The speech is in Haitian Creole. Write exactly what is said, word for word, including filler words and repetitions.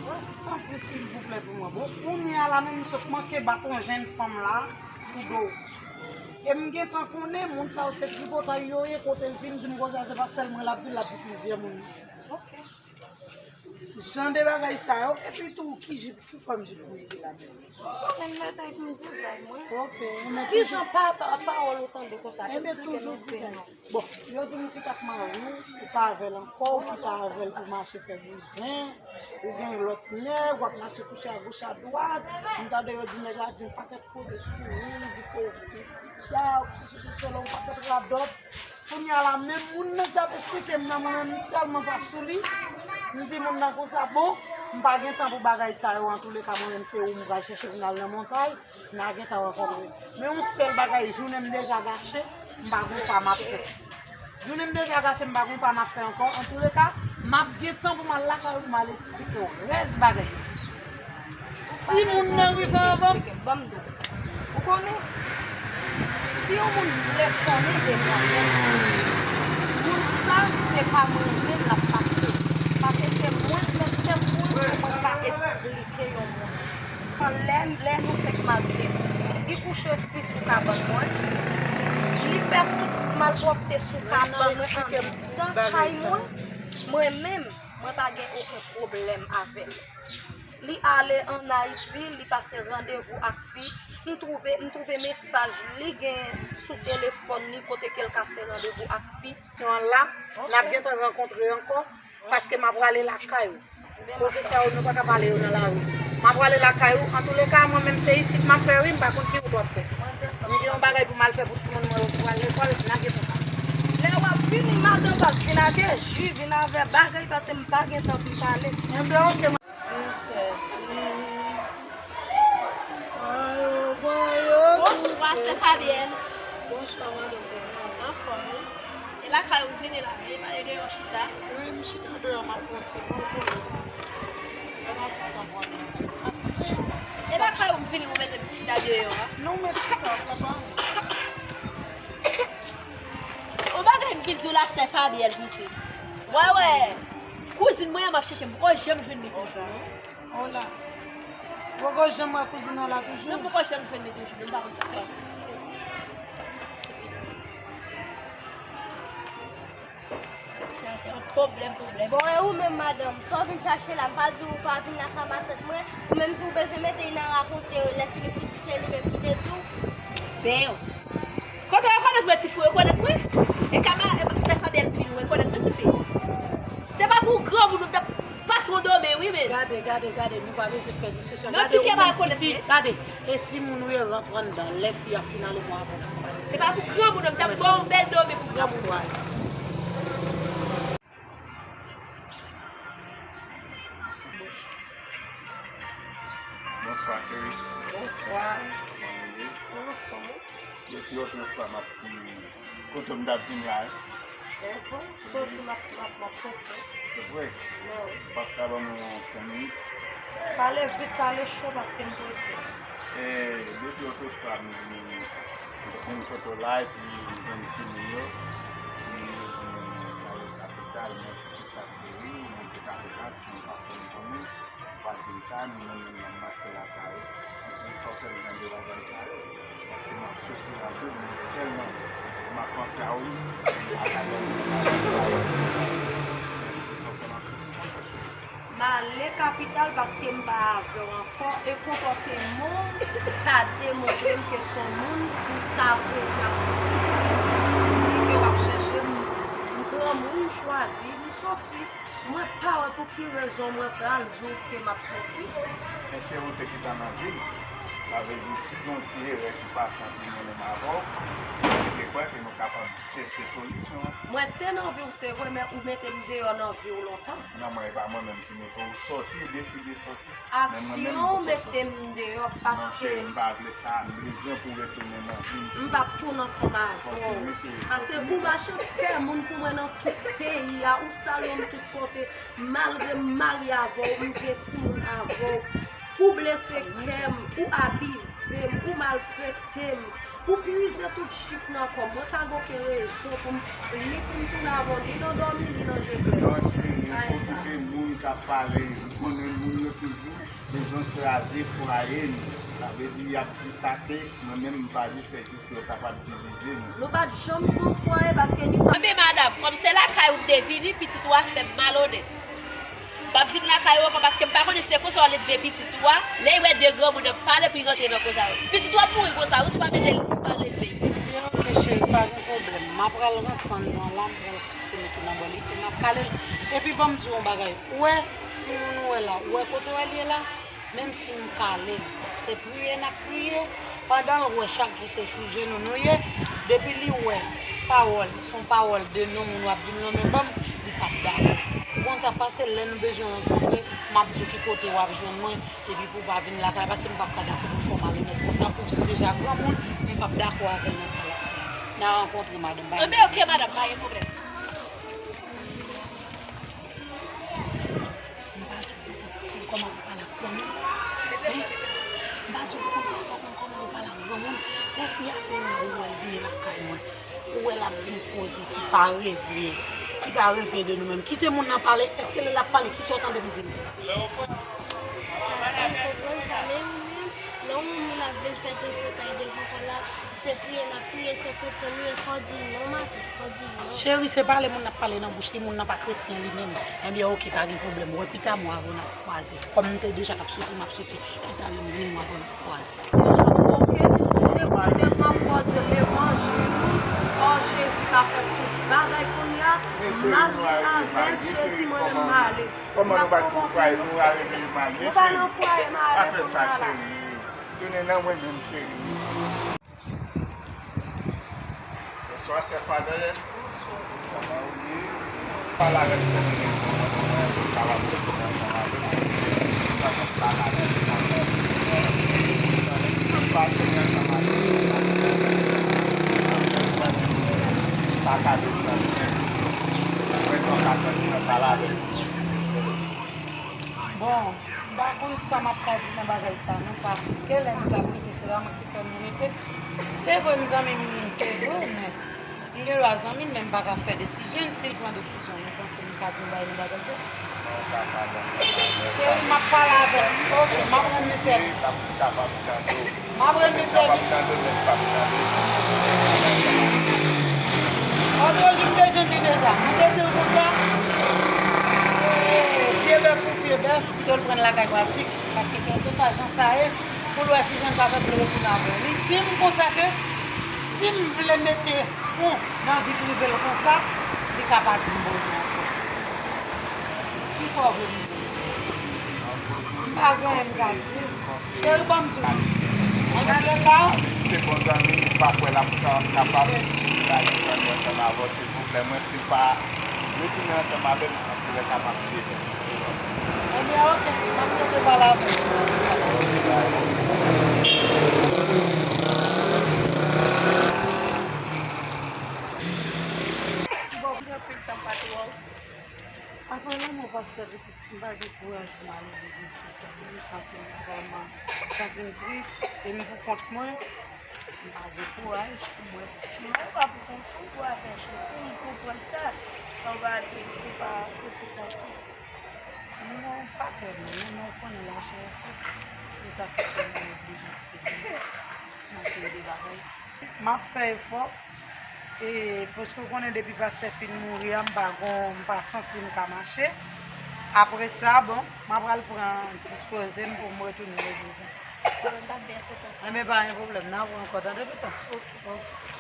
Tanpri, silvouplè, pou mwen. Bon, kounye a la menm, m sot manke bat yon jenn fanm la sou do. E m gentan konnen moun sa yo se tripotay yo ye, kote l vin di m konsa, se pa sèl mwen l ap di, l ap di plizyè moun. Ok. Jan de bagay sa yo, epi tou, ki jip, ki fòm jip ou ye la menm? Mwen mete pou m dizay mwen. Ok, ou mete. Ki jan pa, pa, pawòl ou tande konsa? Enben, eksplike toujou nou dizay. Bon, yo di m ou kite ak mari w, ou pa avè l ankò, ou kite avè l pou mache fè bouzen, ou gen lòt nèg, w ap mache kouche agoch adwat. M tande yo di nèg la di yon pakèt koze sou ou, li di ke ou gen sida, ou sesi, ou sela, yon pakèt radòt. Kounye a la, menm moun nan k t ap esplike m nan, mwen menm, m tèlman pa sou li, m di moun nan konsa, bon, m pa gen tan pou bagay sa yo, antouleka, mwen menm, se ou m pral chèche pou n al nan montay, n a gentan rankontre. Men yon sèl bagay, jounen m deja gache, m pa gon pa m ap fè. Jounen m deja gache, m pa gon pa m ap fè ankò, antouleka, m ap gen tan pou m al lakay ou, pou m al esplike w rès bagay yo. Si moun nan rive anvan m, ban m di w. Ou konnen, si yon moun vle konnen de mwen menm, moun sa, se pa mwen menm l ap pase. Paske se mwen k nan tèt mwen, se mwen k ka esplike yon moun. Lè, lè nou fèk marye, li kouche fi sou kabann mwen, li fè tout malpwòpte sou kabann mwen anndan kay mwen, mwen menm, mwen pa gen okenn pwoblèm avè l. Li ale ann Ayiti, li pase randevou ak fi. M twouve, m twouve mesaj li gen sou telefòn li kote ke l kase randevou ak fi. Sitiyasyon an la, n ap gentan rankontre ankò, paske m ap prale lakay ou. Koze sa yo, nou pa ka pale yo nan lari. M ap prale lakay ou. Antouleka, mwen menm se isit m ap fè wi, m pa konn ki wout w ap fè. M gen yon bagay pou m al fè pou timoun mwen yo ki pral lekòl, n a gentan pale. Lè w ap vini, madan Bas, vin avè ji, vin avè bagay, paske m pa gen tan pou m pale. Enben, oke. Bonswa, sè Fabyèn. Bonswa, madanm. Anfòm, wi. E lakay ou vini la, e pa e deyò chita? Wi, m chita deyò, m ap pran ti van, ou konnen. Lè m ap pran tan pou m ap fè ti chita. E lakay ou vini, ou mete m chita deyò a? Non, ou mete chita, sa pa. On bagay m vin di w la, sè Fabyèn, piti. Wè, wè. Kouzin mwen an m ap chèche, m poko janm jwenn li toujou, non. Hola. Poko janm wè kouzin nan la toujou? Non, poko janm jwenn li toujou, men m pa konn sa k pase. Sa se yon pwoblèm, pwoblèm. Bon, e ou menm, madanm, sa w vin chache la, m pa di w pa vin lakay matant mwen, ou menm di w bezwen mete li nan rakonte, lè fini pou di se li menm ki te di w. Ben, kote w rekonèt mwen, tifi, w rekonèt mwen? E kama, e sè Fabyèn vin, w rekonèt mwen, tifi? Se pa pou granmoun, ou t ap pase yon domen, wi, men. Gade, gade, gade, nou pa bezwen fè diskisyon. Non, tifi a pa rekonèt mwen. Gade, e timoun ou ye, rantre anndan. Lè fi a fin ale, bon, apre n ap pase. Se pa pou granmoun, non, m t ap ba w bèl domen pou granmoun. N ap kwaze. Bonswa, cheri. Bonswa. Kòman w ye? Anfòm, wi. Depi lòt fwa m ap, kote m t ap vin la, wi. Sòti, m ap, m ap, m ap sòti. Se vre? Wi. Ou p ap ka ban mwen yon senk minit? Pale vit, pale cho, paske m prese. E, depi lòt fwa m vin, m vin kote w la, epi m jwenn timoun yo, timoun yo di mwen, m ale kapital, mwen, ki sa k rive, mwen te kapital, si mwen pa konn konnen. Pati sa, nou menm, nou menm, n ap fè lakay. Epi, fò fè m jan de bagay sa yo. Paske m ap soufri anpil, men tèlman m ap panse a ou, m pa ka dòmi, m pa ka dòmi. Fò fè m ap soufri konsa. M ale kapital paske m pa avè w ankò, e konpòteman w ka demontre m ke se yon moun m ta bezwen ap soufri. Li ke w ap chèche m, m granmoun, m chwazi, m sòti. Mwen pa wè pou ki rezon mwen pral di w ke m ap sòti. Men se ou te kite m nan vil. Sa vle di, si gen yon ti erè ki pase ant mwen menm avè w, mwen te kwè ke nou kapab chèche solisyon an. Mwen te nan vi w, se vre, men ou mete m deyò nan vi w lontan. Non, mwen, e pa mwen menm ki mete w sòti, deside sòti. Aksyon w mete m deyò paske m pa vle sa, m bezwen pou w retounen nan vi m. M p ap tounen ansanm avè w. Paske ou mache fè moun pou mwen nan tout peyi a, ou salye m tout kote. Malgre m marye avè w, m gen timoun avè w. Ou blese kè m, ou abize m, ou maltrete m. Ou brize tout chik nan kò m. Mwen pa gen okenn rezon pou m, ni pou m tounen avè w, ni nan dòmi, ni nan je klè. Non, cheri, Okipe moun k ap pale, nou konnen moun yo toujou bezwen kraze fwaye nou. Sa vle di, y ap di sa ke, mwen menm, m pa di, se jis pou yo kapab divize nou. Nou pa t janm pran fwaye paske ni sa. Anben, madanm, kòm se lakay ou m te vini, pitit ou a fè m malonèt. M p ap vin lakay ou ankò paske m pa konnen si se konsa w ledve pitit ou a. Lè l wè de granmoun ap pale, pou l rantre nan koz a yo. Pitit ou ap mouri konsa, wi, si w pa mete l, si w pa ledve l. Byen, oke, cheri, pa gen pwoblèm. M ap pral rantre anndan la, m pral pase mete nan bò li, epi m ap kale l. Epi ban m di w yon bagay. Ou wè, timoun ou wè la, ou wè kote w wè l ye la? Menm si m kale l, se priye n ap priye. Pandan l wè chak jou se sou jenou nou ye, depi li wè pawòl, se yon pawòl de nonm moun w ap di l nonmen ban m, li p ap dakò. Ou konn sa k pase, lè nou bezwen rankontre, m ap di w ki kote w ap jwenn mwen, epi pou w pa vin lakay la, paske m p ap ka dakò pou fè w malonèt konsa, pou w se deja granmoun, m p ap dakò avè l nan sa l ap fè. N a rankontre, madanm, pa gen pwoblèm. Anben, oke, madanm, pa gen pwoblèm. M pa di w konsa pou konn kòman pou pale ak granmoun. Hein? M pa di w pou konn konsa pou konn kòman pou pale ak granmoun. Lè fi a fin la, ou wè l vini lakay mwen. Ou wè l ap di m koze ki pa revye, ki pa revye de nou menm. Kite moun nan pale. Èske lè l ap pale, kisa w tande m di l? Sa, m konprann sa, men ou menm, lè yon moun ap vin fè tripotay devan kò la, se priye n ap priye, se kretyen nou ye, fò w di non maten, fò w di non. Cheri, se pale moun nan ap pale nan bouch li, moun nan pa kretyen li menm. Ebyen, oke, pa gen pwoblèm. Wè pita mwen avè w n ap kwaze. Kòm m te deja t ap soti, m ap soti. Pita lè m vini, mwen avè w n ap kwaze. Te janm oke, si w te koute m, m ap poze m levanjil ou, o Jezi ka fè tout bagay kounye a, m ale avèk Jezi, mwen menm m ale. Kòman nou pa t nan fwaye, nou ale nan fwaye, nou pa nan fwaye, m ale kounye a la. Tounen nan mwen menm, cheri. Bonswa, sè Fadè. Bonswa. Kòman ou ye? Pale avèk sè Fadè. Mwen kapab rete ansanm avè w. Mwen kapab pale avè w. Mwen pa tounen ansanm avè w. Santi m pa ka desann. Mwen sa w ka fè pou mwen pale avè w. Bon, m pa konn sa m ap ka di nan bagay sa non, paske lè nou t ap rete, se pa mwen ki te fè nou rete. Se vre, m zanmi Mimi, se vre, men m gen dwa zanmi l, men m pa ka fè desizyon l. Si l pran desizyon, nou panse m ka di yon bagay nan bagay sa? Cheri, m ap pale avè l. Oke, m ap rann li sèvis. M ap rann li sèvis. Oke, oke, m te jwenn li deja. Mwen te di l konsa, e, pye bèf pou pye bèf, pito l pran l lakay pratik. Paske kèlkeswa jan sa ye, pou l wè kijan l ka fè pou l retounen avè l. Li di m konsa ke si m vle mete fon nan vi prive l konsa, li ka pa di m bonjou ankò. Kisa w vle m di? M pa gen anyen m ka di. Cheri, ban m di w. Ann ale la. Se bon zanmi, m pa kwè l ap ka-, kapab rale zanmi ansanm avè w, silvouplè. Mwen, si l pa retounen ansanm avè m, anpil lè kapab tiye tèt li. Ebyen, oke, m ap rete pale avè l. Bon, m gen anpil tan m pa te wè w. Apre lanmò pastè pitit, m pa gen kouraj pou m ale legliz tout tan. M santi m vrèman, m santi m tris, e m pou kont mwen, m pa gen kouraj pou mwen. Non, ou pa pou kont ou, ou afè chans ou, m konprann sa. Sa w pa di, ou pa, ou pou kont ou. Non, pa tèlman, non, men ou konnen lachè a fèt. Se sa k fè mwen oblije fè yon seri de bagay. M ap fè efò, e, paske w konnen depi pastè fin mouri a, m pa gon, m pa santi m ka mache. Apre sa, bon, m ap al pran dispoze m pou m retounen legliz la. Bon, m t ap byen fè sa. Enben, pa gen pwoblèm, n a wè ankò, tande, pitit. Oke. Oke.